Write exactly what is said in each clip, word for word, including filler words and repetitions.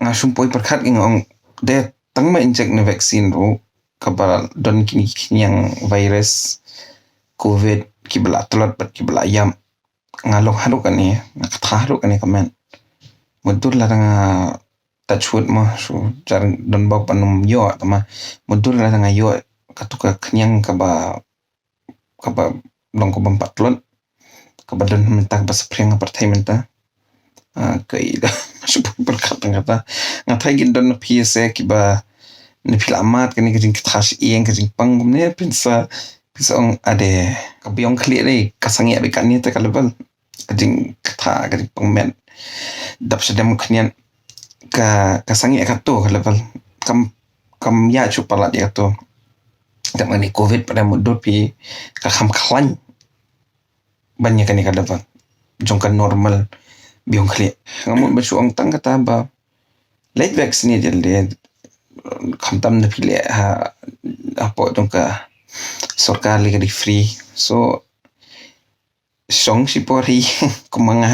Nga shum poi pyrkhat, nga ong de tang ma inject na vaccine ruh kaba don kine ki khñiang virus covid kiba la tlot bad kiba la ïap. Nga long haduh kane, nga kata haduh kane ka met. Mutdur lada nga, touch wood mo, so jar don ba ban ym ïoh, tama mutdur lada nga ïoh katu ka khñiang kaba kaba long kaba ym pat tlot, kaba don mynta, kaba saphriang ha pyrthei mynta. Ah, ka i da shu pyrkhat tang kata. Nga thai kin don na phi sa kiba na phi la mad kane ka jingkata shi ïeng ka jingpang kumne, pynsa pynsa ong ade ka biang khlieh dei ka sangeh bad kane te ka level ka jingkata ka jingpang met dap shadem khnian ka ka sangeh katu ka level kam kam ïa chu palat ïa katu. Dap mane covid pada mut dut pi ka kham khlaiñ ban ïa kane ka level jong ka normal biang khlieh. Nga mut ba shu ong tang kata ba leit vaccine jel de, khamtam na phi leh ha hapoh jong ka sorkar lei ka dei free. So shong shipor hi kumba nga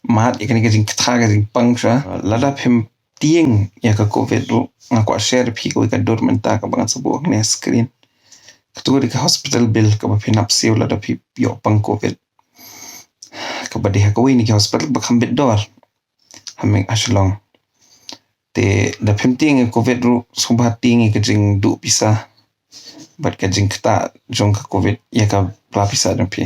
mad ïa kane ka jingkata ka jingpang sha. Lada phim tieng ïa ka covid ruh, nga kwah share phi kawei ka dur mynta kaba ngan sa buh hangne screen. Katu ka dei ka hospital bill kaba phin hap siew lada phi ïoh pang covid, kaba dei ha kawei na ki hospital ba kham bit dor ha Meng, ha Shillong. Te da phim tieng ïa covid ruh, sngewbha tieng ïa ka jingduh pisa bad ka jingkata jong ka covid ïa ka pla pisa jong phi.